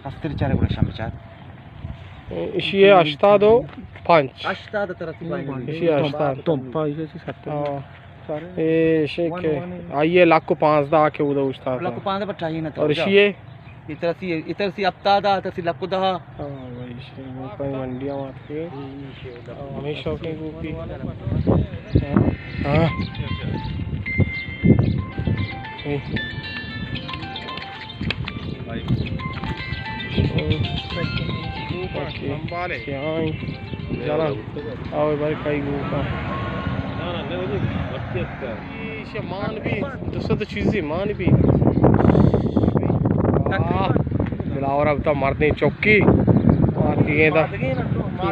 کستر چارے گڑا شام بچار۔ ایشی ءِ ہشتاد و پنچ۔ ہشتاد ترسی پنچ۔ ایشی ءِ ہشتاد۔ تمپا ایشی ءِ ستر۔ ہاں۔ اے ایشی کہ آئی ءِ لکھ و پانزدہ کہ اودا اوشتات۔ لکھ و پانزدہ پر چاہیے نہ تھا۔ اور ایشی ءِ؟ اترسی، اترسی ہفتاد، اترسی لکھ و دہ۔ ہاں، بھائی، ایشی ءِ گوکانی منڈی ہم آتکے۔ ہمیشہ کے گوکی۔ ہاں۔ ہاں۔ اے۔ اوکے۔ کیا آئی؟ جانا۔ آؤ بھائی، کئی گوکا۔ ایشی مان بھی، دو سد چیزی مان بھی۔ آہ، دلاور اب تو مردیں چکی۔ مادگی دا۔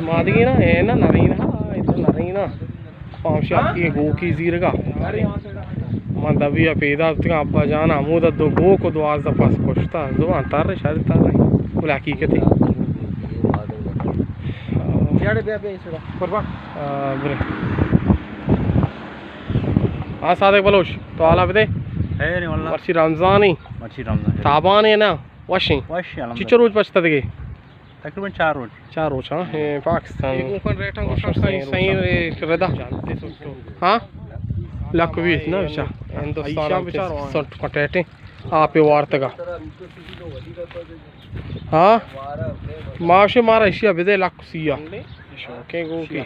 مادگی نا، اے نا، نرین ہا، اے تو نرین ہا۔ پامشی اتکی گوکی زیرگا۔ من دبی ءَ پیدا بوتگاں، ابا جان ءَ ہمودا دو گوک و دوازدہ پس کشتا۔ زبان تر شر تر نہیں۔ بلے حقیقت ہے۔ جڑ بیا بیا سرا۔ قربان۔ آ، برے۔ ہاں، صادق بلوچ، تو حالا بدے؟ خیر واللہ۔ مرچی رمضان ہے۔ مرچی رمضان ہے۔ تابان ہے نا؟ وشیں۔ وش، الحمدللہ۔ چچو روچ بچتا دگے؟ تقریباً چار روچ۔ چار روچ، ہاں۔ اے پاکستان۔ اے گوکاں ریٹاں گوشاں سائیں، سائیں، اے ردا۔ ہاں؟ لک بیت نا، بچا۔ ہندوستان بچار سنٹ کٹیٹیں۔ آپ وارتگا۔ ہاں؟ ماشے مارا ایشی بدے لک سی ءَ۔ شوقیں گوکی۔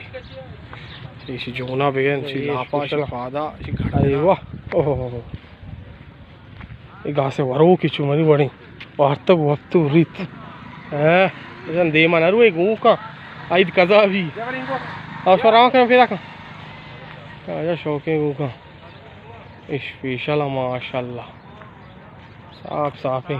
ایشی جونا بگن، ایشی لاپا، ایشی پادا، ایشی گھڑنا۔ اے واہ۔ اوہ۔ اے گاسے وروکی چو منی وڑیں وارتگ وپتو ریت۔ ہاں، بزن دیما نہ روئے گوکاں۔ عید قضا بی۔ او شو روان کنم پیدا کن۔ آجا شوقیں گوکاں۔ اسپیشل ماشاءاللہ۔ صاف صافیں۔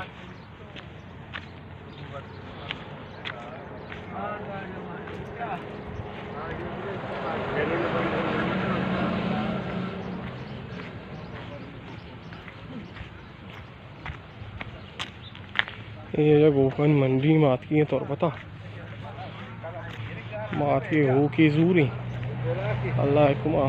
اے جا گوکانی منڈی ما اتکی ایں تربت ءَ۔ ما اتکی گوکی زوریں۔ اللہ حکم آ۔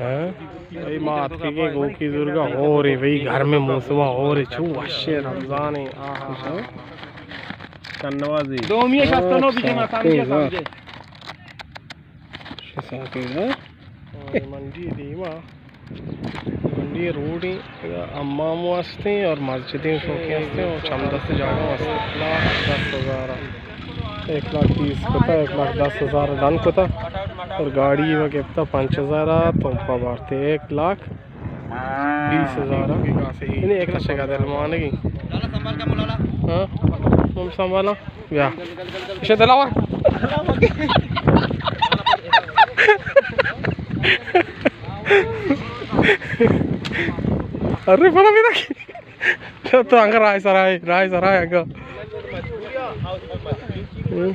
ہاں؟ بھئی ما اتکی گوکی زورگا ہورے، بھئی گرم موسم ہورے، چو وشیں رمضان ہے۔ آہا۔ شنوازی۔ دومی شست و نو بیجے ما سمجھے، سمجھے۔ شست و نو۔ منڈی دیما۔ منڈی روڈی، حمام ہستیں اور مسجدیں شوقیں ہستیں اور چمدست جاگہ ہستیں۔ ایک لاکھ دس ہزار، ایک لاکھ بیس کتا، ایک لاکھ دس ہزار ڈن کتا اور گاڑی و گپتا پنچ ہزار، تمپا بارتے ایک لاکھ بیس ہزار۔ یعنی ایک لاکھ شگا دل مانگی۔ ہاں، ہم سنبھالا۔ بیا۔ ایشی دلاور۔ ارے پدا پیدا کی۔ تو انگا راہ سرائے، راہ سرائے انگا۔ ہم۔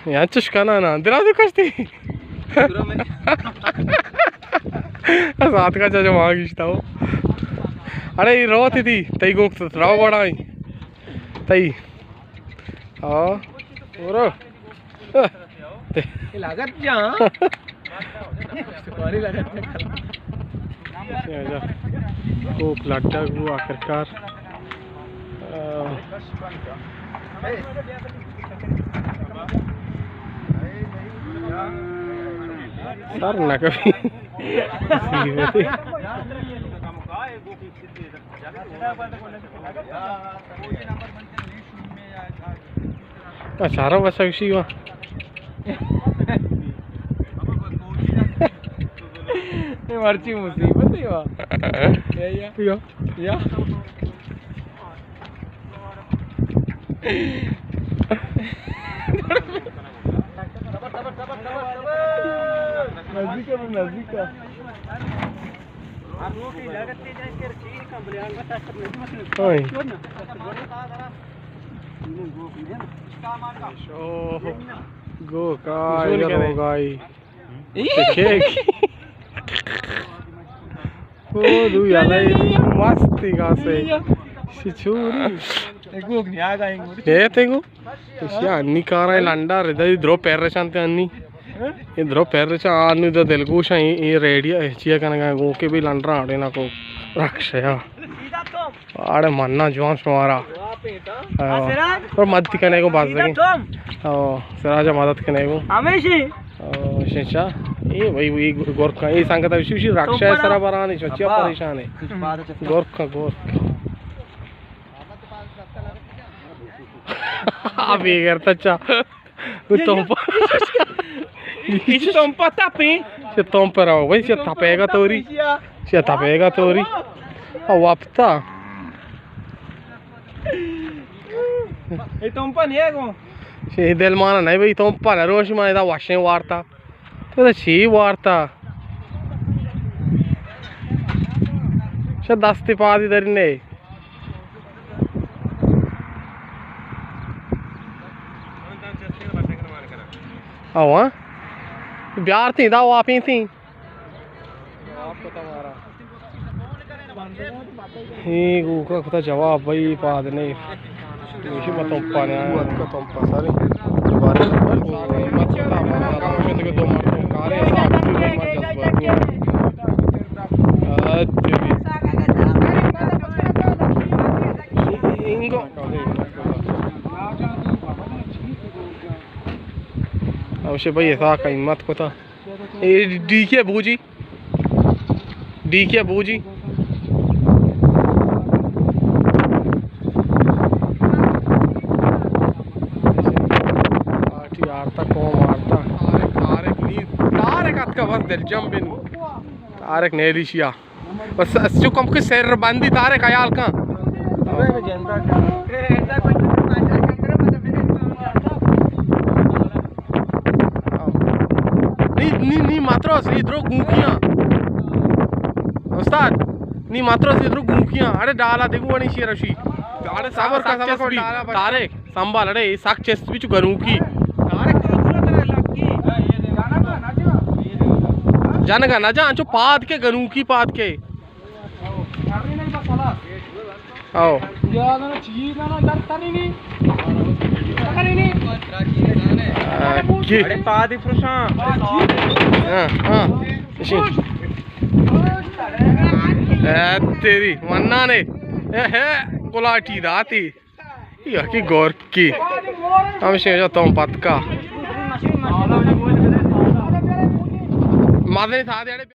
یا چش کنا نا، درازو کشتی۔ ساتکا چا جو ماں گشتا ہو۔ اڑے، اے روت دی، تئی گوک تو راو بڑائی۔ تئی۔ ہاں۔ اور۔ اے لگت جا۔ سواری لگت جا۔ اے جا۔ کوک لڈگ بو آخرکار۔ آ۔ سر نہ کبھی۔ مصیبت ہے۔ اچھا، رہا بس اسی ہوا۔ اے مرچی مصیبت ہے وا۔ یا، یا۔ یا۔ یا۔ نزدیک ہے، نزدیک ہے۔ ہاں۔ گوکا، ادھر ہو گئی۔ او، دو یار، مست گاسے۔ شچوری۔ اے تے گو، اشیا انی کاراں لنڈا ردا، درو پیرشان تے انی. اے درو پیرشان، آنو دا دلگوشاں، اے، اے ریڈیا، اے چیا کنگا گو کے بھی لنڈرا آڑے نا کو رکشیا. آڑے منا جوان شمارا. او، پر مدد کنے گو باز لگے. او، سراجا مدد کنے گو. ہمیشی. او، شنچا. اے بھائی، وہی گورکا، اے سنگتا، وشی، وشی رکشا سرا برانی، چیا پریشان ہے. گورکا، گورک. ابھی گرتا چا. تمپا. ایشی تمپا تپیں. چہ تمپا راو بھائی، چہ تپے گا توری. چہ تپے گا توری. او واپتا. اے تمپا نہیں ہے گو. چہ دل مانا نہیں بھائی، تمپا نہ روش، مانا دا واشیں وارتا. تو دا چی وارتا؟ چہ دستی پادی دری نہیں. او، ہاں؟ بیار تھی، دا واپیں تھی. اے گوکا کتا جواب بھائی پاد نہیں. ایشی ما تمپا نے آیا. وت کا تمپا ساری. دوبارہ مت کتا، مت کتا، مت کتا، دو مردم کارے، صاحب، من جذبہ. اچھا. انگو. اوشے بھائی، ایسا کا ہمت کتا. اے ڈی کے بوجی. ڈی کے بوجی. پارٹی آرتا، قوم آرتا. طارق، طارق نی، طارق اتکا بس دلجم بن. طارق نیلیشیا. بس اس چو کم کے سر بندی طارق خیال کن. نی، نی، نی مترس، ای درو گوکیاں. استاد، نی مترس، ای درو گوکیاں. اڑے ڈالا دگو انی شیر اشی. اڑے صبر کا، صبر کا. طارق، سنبھال، اڑے، ای سک چست بھی چو گنوکی. جنگا نہ جان، چو پاد کے گنوکی پاد کے. او. آ، کی؟ اڑے پادی پروشاں. ہاں، ہاں. اشی. اے تیری منانے. اے ہے گلاٹی داتی. یا کی گورکی. ہمشی جو تمپا تکا. مزنی سادے اڑے.